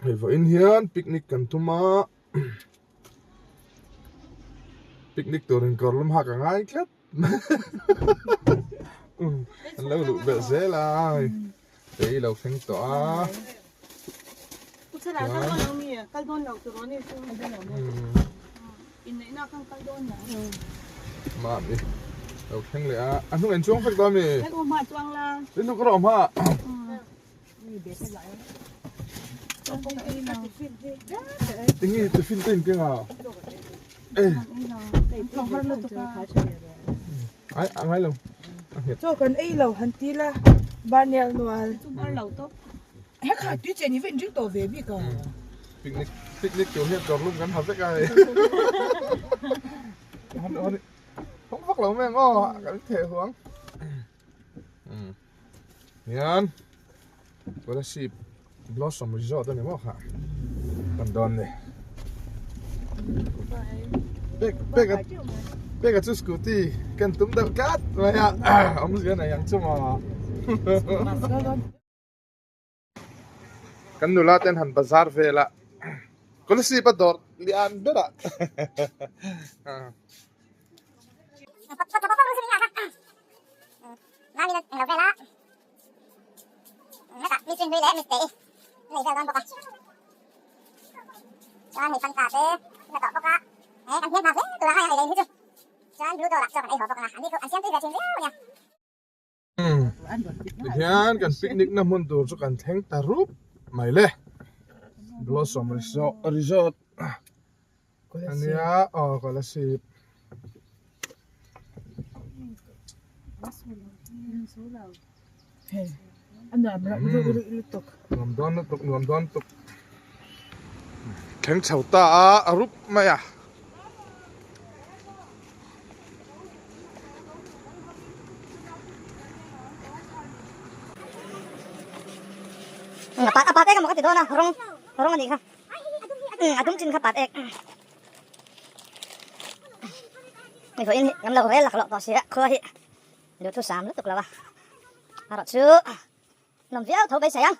Hei vawiin hian picnic kan tum a picnic turin kawr lum hak a ngai tlat an lo luh belh zel a hei lo thleng tawh a Mami lo thleng leh a a hnung en chuang vek dawn mi i hnuk rawh hma. Tingi tiffin te in keng a eh ai a ngai lo a nghet chaw kan ei lo han ti la banial nual he kha tui chen hi va in ring tawh ve bik a picnic picnic tur hian dawr lum kan ha vek a hei hawng vak lo mai ang aw kan theh huang. Hian Kolasib Blossom Resort a ni maw kha kan dawn ni. Pek pek a pek a chu scooty ken tum deuh tlat mai a awmzia nei ang chu maw. Kan nula ten han bazar vel a Kolasib a dawr lian ber ah. Tihian kan picnic na hmun tur chu kan thleng ta rup mai le Blossom Resort ania aw Kolasib. Nuam dawn lutuk nuam dawn lutuk thleng chho ta a a rup mai a. A pat ek emaw ka ti dawn a rawng rawng a nih kha a dum chin kha pat ek. Hei vawiin hi kan lo rel laklawh tawh si a khua hi duhthusam lutuk lo a erawh chu nawm viau tho beisei ang.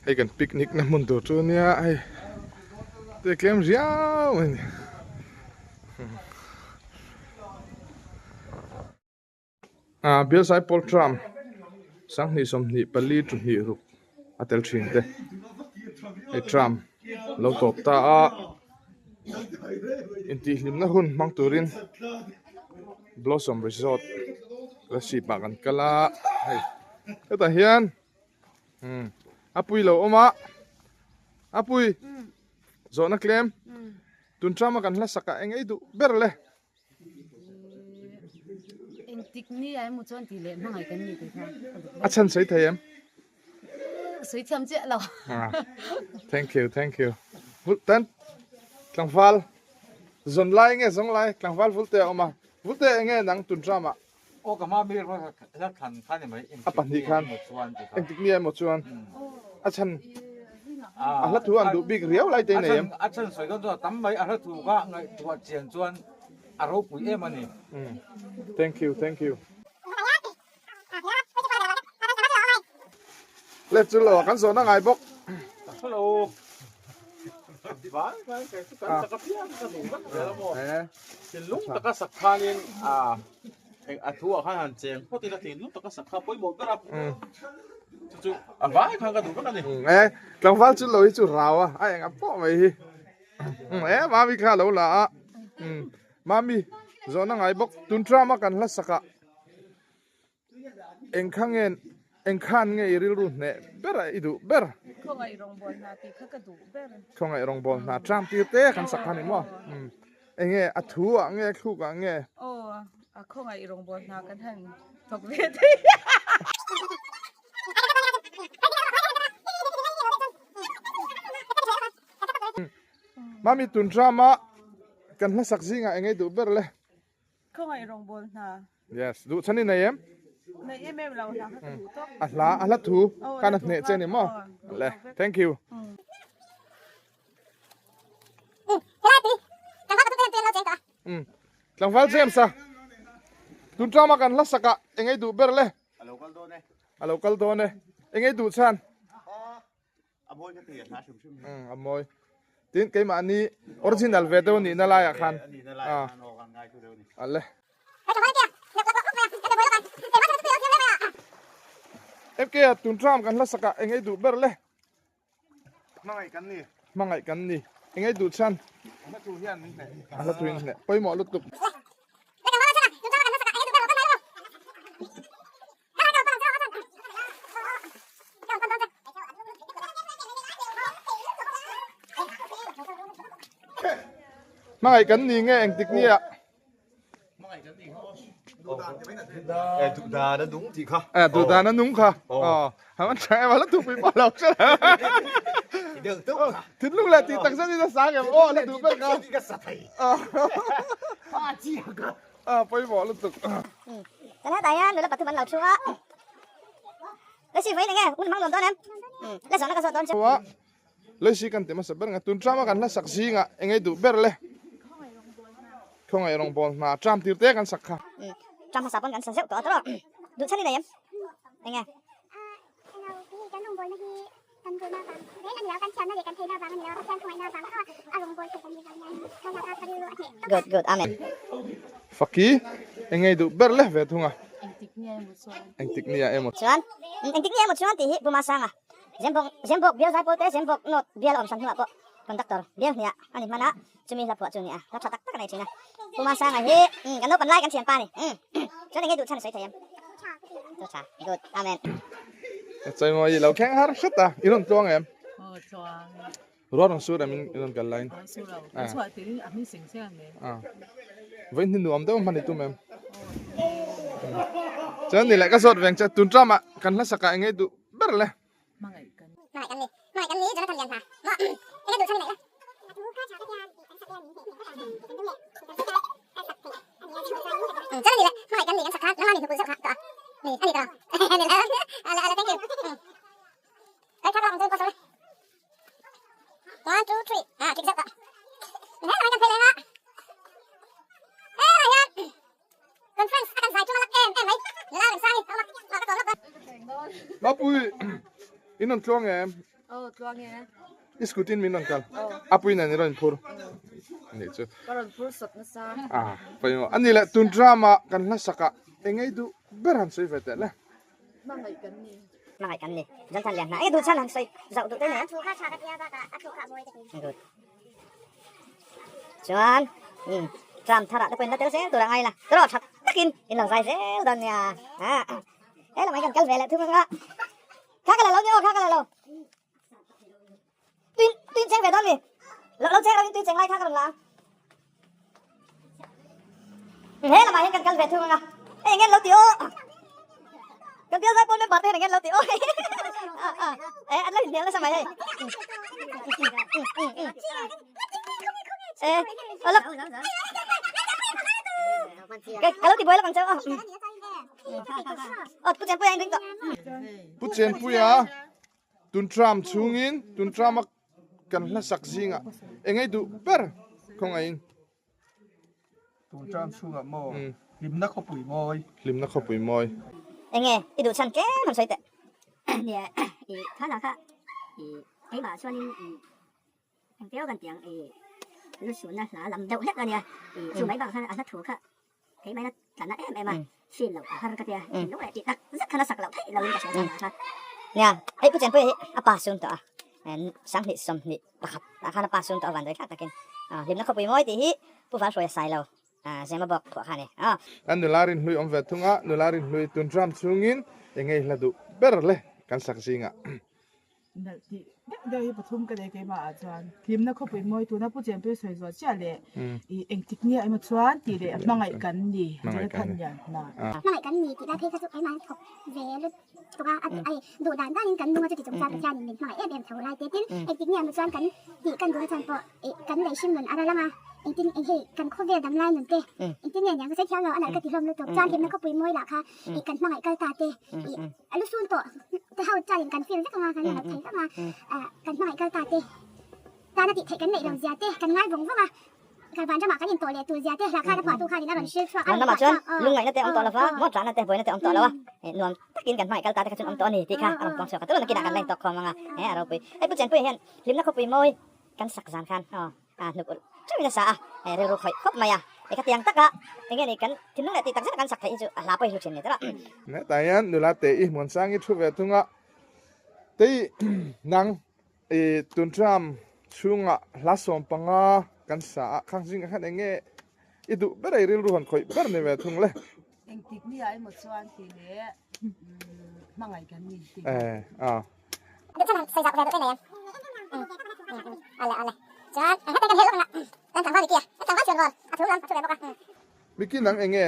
Hei kan picnic na hmun tur chu ania hei te tlem riau a ni. Ah Bialsai pawl tram sanghnih 24 chu hnih ruk a tel thin te hei tram lo tawp ta a intihhlimna hun hmang turin Blossom Resort Kolasib ah kan kal a hei hetah hian umm a pui lo awm a a pui zawhna tlem tun tram a kan hla sak ah eng ei duh ber le. Engtik ni a emaw chuan tih leh hmangaih kan ni tih kha ka duh A chhan sawi thei em? Sawi thiam chiah lo. Thank you, thank you. Vul tan tlangval zawn lai nge zawng lai tlangval vul te a awm a. Vul te enge nang tun tram ah? Aw ka hma mi hla thlan kha ni mai. A pahnih khan engtik ni emaw chuan a chhan a hla thu an duh bik riau lai te i nei em? A chhan sawi dawn chuan a tam mai a hla thu kha ngaihtuah chian chuan a ropui em a ni. Thank you, thank you. Left chu lo a kan zawhna ngai bawk. Hello. Van khan kan chu kan sak apiang ka duh vek zel a maw. Thinlung taka sak khanin a eng a thu ah khan han cheng phawt ila thinlung taka sak kha pawimawh ber a. Chu chu a vai khan ka duh vek a ni. E tlangval chu lo hi chu rau a a eng a pawh mai hi. E mami kha lo la a. Mami zawhna ngai bawk tun tram a kan hla sak ah Eng kha nge eng khan nge i rilru hneh ber a i duh ber? Khawngaih rawngbawl hna tih kha ka duh ber. Khawngaih rawngbawl hna tram tir te kan sak kha ni maw? Eng nge a thu ah nge thluk ah nge? Aw a khawngaih rawngbawl hna kan han thawk ve thei. Mami tun tram a kan hla sak zingah eng nge i duh ber le? Khawngaih rawngbâwl hna. Yes, duh chhan i nei em? Nei em em lo, hla kha ka duh tawp. A hla, a hla thu khan a hneh che ni maw? Le, thank you. Umm, tlangval James a, tun tama kan hla sak ah eng ei duh ber le? A lo kal dawn e. A lo kal dawn e. Eng ei duh chhan? A mawi ka ti a hla hrim hrim. Umm a mawi. Tin keimahni original ve deuh nihna laiah khan. A nihna laiah khan aw kan ngaithla deuh a ni. Ale. MK a tun tram kan hla sakah eng ei duh ber le. Hmangaih kan ni. Hmangaih kan ni. Eng ei duh chhan. A hla thu hian min hneh. A hla thu in hneh. Pawimawh lutuk. Hmangaih kan ni nge engtik ni ah? Eh duhdan a nung tih kha. Eh duhdan a nung kha. Aw han tha em a la thupui pawh lo hre lo. Deuh deuh kha. Thinlung leh tih tak zet in a sang em aw la duh ber kha. Ka sa thei. Pa chi ka. A pawimawh lutuk. Kan hetah hian nula pathum an lo thu a. Lesi vawiin enge hun hmang nuam dawn em? Le zawhna ka zawh dawn chu. Lesi kan ti hmasa ber nge tun tama kan hla sak zingah enge duh ber le. Khawngaih rawngbâwl hna tram tir te kan sak kha. Tram hmasa pawn kan sa zeuh tawh a tawrh. Duh chhan i nei em? Enge? Good good amen. Faki engei duh ber leh ve thung a. Engtik ni a emaw chuan. Engtik ni a emaw. Chuan engtik ni a emaw chuan tih hi Pu Masanga Zembawk Zembawk bial zaipawl te Zembawk North bial a awm hran hnuah pawh conductor bial hniah a ni hman a chumi hla phuah chu ni a hla tha tak tak a nei thin a Pu Masanga hi kan naupang lai kan thianpa a ni chuan engei duh chhan a sawi thei em? Thu tha good amen. Chawimawii i lo thleng har hret a, i rawn tluang em? Aw tluang. Ruat rawn sur em i rawn kal laiin? Rawn sur lo, ka chhuah tir in a hming seng seng em? Ah, vawiin hi nuam deuh hman i tum em? Chuan ni leh ka zawt veng che, tun tramah kan hla sakah engei duh ber le? Hmangaih kan ni. Hmangaih kan ni. Hmangaih kan ni Jonathan Lian hna. Maw enge duh chhan i neih la? Chuan a ni le, hmangaih kan ni kan sak khan nangmah ni hnupul zeuh kha tawh a ni a ni tawh lo. Ni le ale ale thank you. Kai thak lawk ang chuan pawh sawi le. One two three ah kik zeuh tawh. He lai kan phei leng a. He lai hian conference a kan zai tum a lak em em mai. Nula rem sang i a awm a ka kawm lawk dawn. Mapui in rawn tluang em? Aw tluang e. I scooty in min rawn kal. Apui nen i rawn phur. Anih chu. Ka rawn phur sawt nasa. Ah pawimawh. Ani leh tun drama kan hla sakah engei duh ber han sawi ve teh le. Hmangaih kan ni. Hmangaih kan ni. Zanthan lian hna. Enge duh chhan han sawi zauh duh te nia. A thu kha tha ka tia bakah a thu kha a mawi ka ti. Good. Chuan um tram tharah te pawhin la tel zel tur a ngai la. Tawrh tha takin in lo zai zel dawn nia. Ah he lamah hian kan kal ve leh thung anga. Kha ka la lo ni aw kha ka la lo. Tui tui cheng ve dawn mi. Lo lo cheng lo in tui cheng lai kha ka rawn la ang. He lamah hian kan kal ve thung anga. Hei eng nge lo ti aw. Kan bial zai pawn member te hian eng nge lo ti aw. Eh an lo inhnial nasa mai hei. Eh alak. Ka lo ti buai lawk ang cheu aw. Aw pu Chenpuia in ring tawh. Pu Chenpuia Tun tram chhungin tun trama kan hla sak zingah engei duh ber khawngaihin. Tun tram chhungah maw hlimna khawpui mawi. Hlimna khawpui mawi. Enge i duh chhan tlem han sawi teh. Nia i thana kha i keimah chuanin i engtiau kan tiang i lusunna hla lam deuh hlek ania i chu mai bak khan a hla thu kha Keimahina tla na em em a, feel loh a har ka tia, thinlung leh tih tak zet khan a sak loh theih loin ka hria chhan ah kha. Nia, hei Pu Chenpuia hi a pa sun tawh a, sanghnih sawmhnih pakhat ah khan a pa sun tawh a vanduai thlak takin hlimna khawpui mawi tih hi Pu Valhruaia Sailo Zema bawk phuah kha a ni. Kan nula rinhlui awm ve thung a, nula rinhlui tun ram chhungin engei hla duh ber le kan sak zingah. Nalh tih. Deuh deuh hi pathum ka nei keimah ah chuan hlimna khawpui mawi tuna Pu Chenpui sawi zuah chiah leh i engtik nge emaw chuan tih leh hmangaih kan ni Jonathan Lianhna. Hmangaih kan ni tih lai phei kha chu keimah an thawk ve lutuk a, a duh dan danin kan nung a chuti chung chuan Pathianin min hmangaih em em tho lai te tin engtik nge emaw chuan kan tih kan duhna chuan pawh kan lei hrim nun a ral ang a, engtin eng hei kan khawvel dam lai nun te engtin nge niang ka sawi thiam lo a nalh ka ti hlawm lutuk chuan hlimna khawpui mawi lah kha kan hmangaih kal ta te A lu sun tawh te ho chuanin kan feel vek anga kan la thei vek a, kan hmangaih kal ta te tana tih theih kan neih lo zia te kan ngai vawng vawng a, kalvan ramah kan intawh leh tur zia te hla khan a phuahtu khanin a rawn hril chhuak a rawn Ramah chuan lungngaihna te a awm tawh lova, maw tlahna te buaina te a awm tawh lo a, nuam takin kan hmangaih kal ta te kha chuan awm tawh a ni tih kha a rawn puang chhuak a, tunah kinah kan la intawk khawm ang a, he a ropui. Hei Pu Chenpuia hian hlimna khawpui mawi kan sak zan khan aw. A hnuk ulh teuhin a sa a, rilru khawih khawp mai a, eka tiang taka enge ni kan thinlung leh tih tak zet a kan sak theih hi chu a hla pawh hi hlu thin ni tawh a. Hetah hian nula te i Muansangi thu ve thung a, te i nang i tun tram chhungah hla 15 kan sa a, khang zingah khan enge i duh ber a i rilru han khawih ber ni ve thung le. Engtik ni ah emaw chuan tih leh hmangaih kan ni tih. Eh a. Mickey nang enge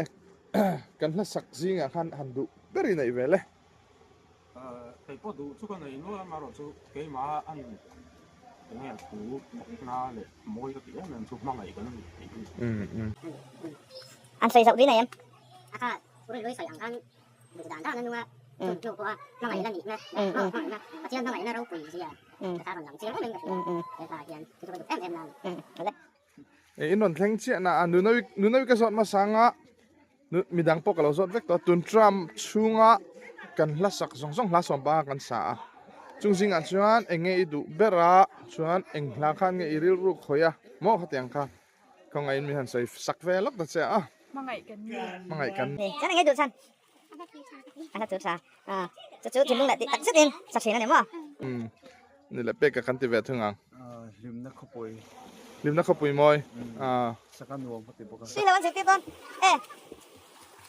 kan hla sak zingah khan han duh ber i neih ve le. Kei pawh duh chu ka nei nual a, amaherawh chu keimah a enge thu thawkna leh mawi ka tih em em chu hmangaih kan ni tih hi. An sawi zauh dui nei em? A kha uri lui sawi ang khan duh dan dan a nung a, chun hnu pawha hmangaihna nihna, hmangaihna, Pathian hmangaihna ropui zia ka kha rawn lang chiang em em ka hria he hla hian chu chu ka duh em em na a ni. In rawn thleng chiah na a, Nunawi Nunawi ka zawt hmasa anga midang pawh ka lo zawt vek tawh a, tun tram chhunga kan hla sak zawng zawng hla 15 kan sa a, chung zingah chuan eng nge i duh ber a, chuan eng hla khan nge i rilru khawih a, maw khatiang kha. Khawngaih in min han sawi sak ve lawk ta che a. Hmangaih kan ni. Hmangaih kan ni. Chuan eng nge duh chhan? A hla tur tha. A chu chu thinlung leh tih tak zetin sa thin a ni maw? Umm ni leh pek ka kan ti ve thung ang. Hlimna khawpui. Hlimna khawpui mawi. A. Saka nuam ka ti bawk a. Sui lo an zirtir dawn e.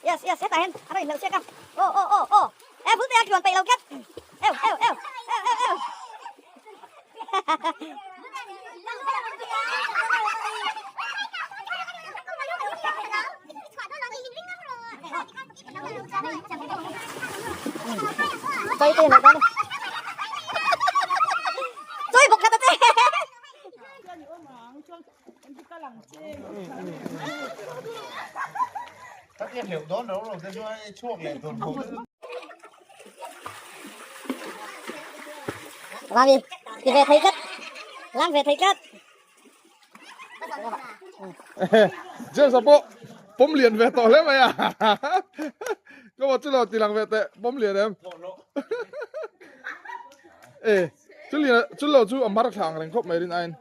Yes yes hetah hian a rawn inhleuh chiak a. Aw aw aw aw. E bul te a tluan peih lo tlat. Eu eu eu eu eu eu. Chơi tiền được con. Chơi bục thật đấy. Làm gì? Đi về thấy cất. Làm về thấy cất. James a pawh pawm lian ve tawh hle mai a. Ka maw chu lo ti lang ve teh pawm lian em. E chu lian chu lo chu a mar thla ang reng khawp mai rin aiin.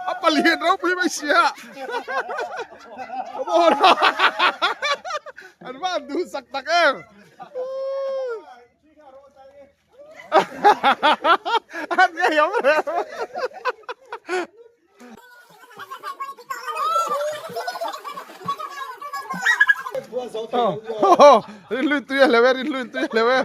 A palian ropui mai sia. An va an duh sak tak em. An ngei awm reng. Rin lui tui a hleuh e, rin lui tui a hleuh e.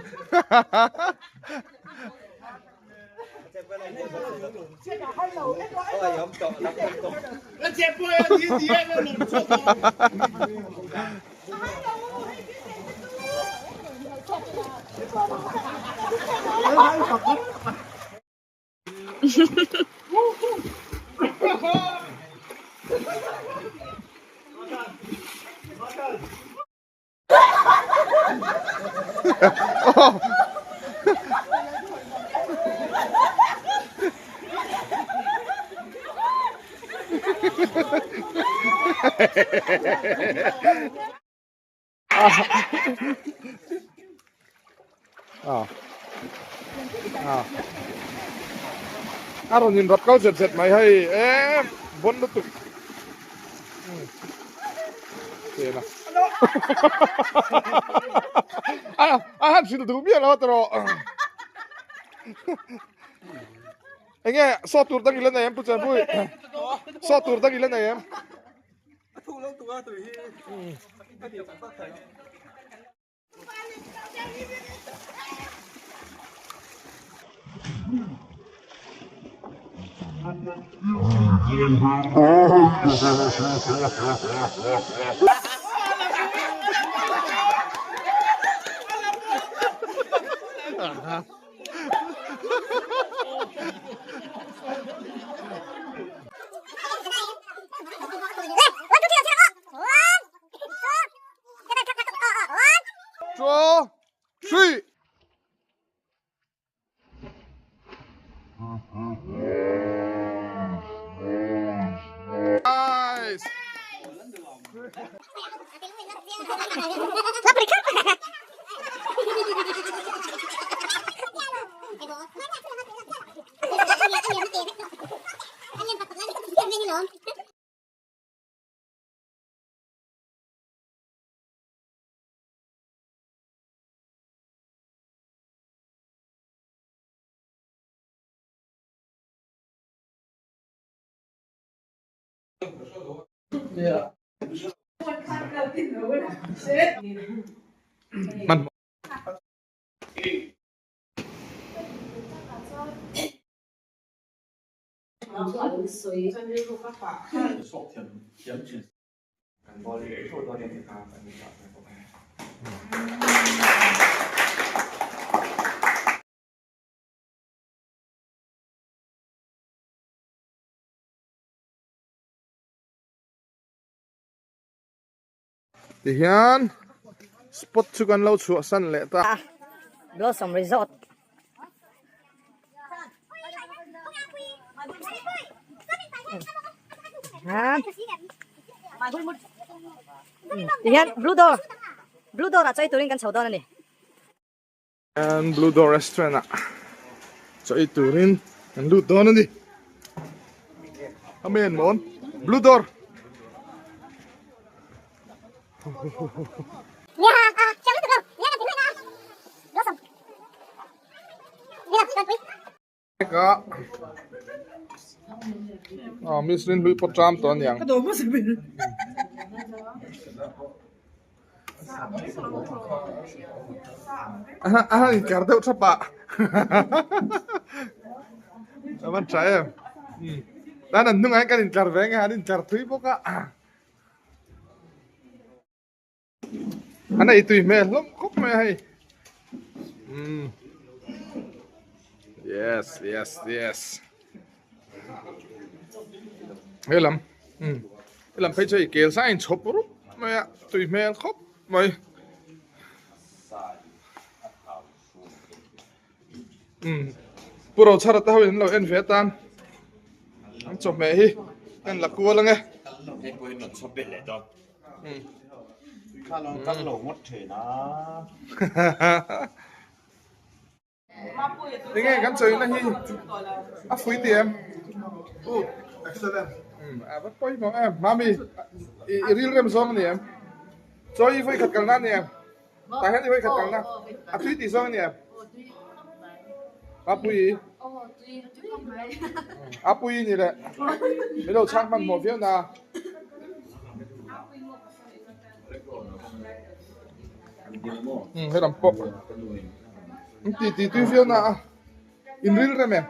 A rawn in rap kal zet zet mai hei e bon lutuk tena a a han hrilh duh miah lo a tawh enge saw tur dang i la nei em pu Chenpui saw tur dang i la nei em. Two, three. Nice. Man. Tihian spot chu kan lo chhuah san leh ta. Blossom Resort. Tihian Blue Door. Blue Door ah chawi turin kan chho dawn a ni. Hian Blue Door Restaurant ah chawi turin kan lut dawn a ni. Amen mawn Blue Door. Ka ah Miss Rin hlui pawh tram tawh aniang. A han inkar deuh thap a a van tha em tan an hnungah hian kan inkar ve nge an inkar thui bawk a an ei tui hmel hlawm khawp mai a hei umm yes yes yes helam umm helam phei chu hei kel sa a inchhawp rup mai a tui hmel khawp mai umm pu Rochhara te ho in an lo en ve atan an chawhmeh hi kan la kual ange. Tinge kan chawina hi a fui ti em? U excellent. A va pawimawh em. Mami i ril rem zawng a ni em? Chawi i vawi khat kalna a ni em? Tah hian i vawi khat kalna a tui tih zawng a ni em? Apuii Apuii ni le min lo chhang hmanhmawh viau na. Helam pawh an ti ti tui viau na a in ril rem em?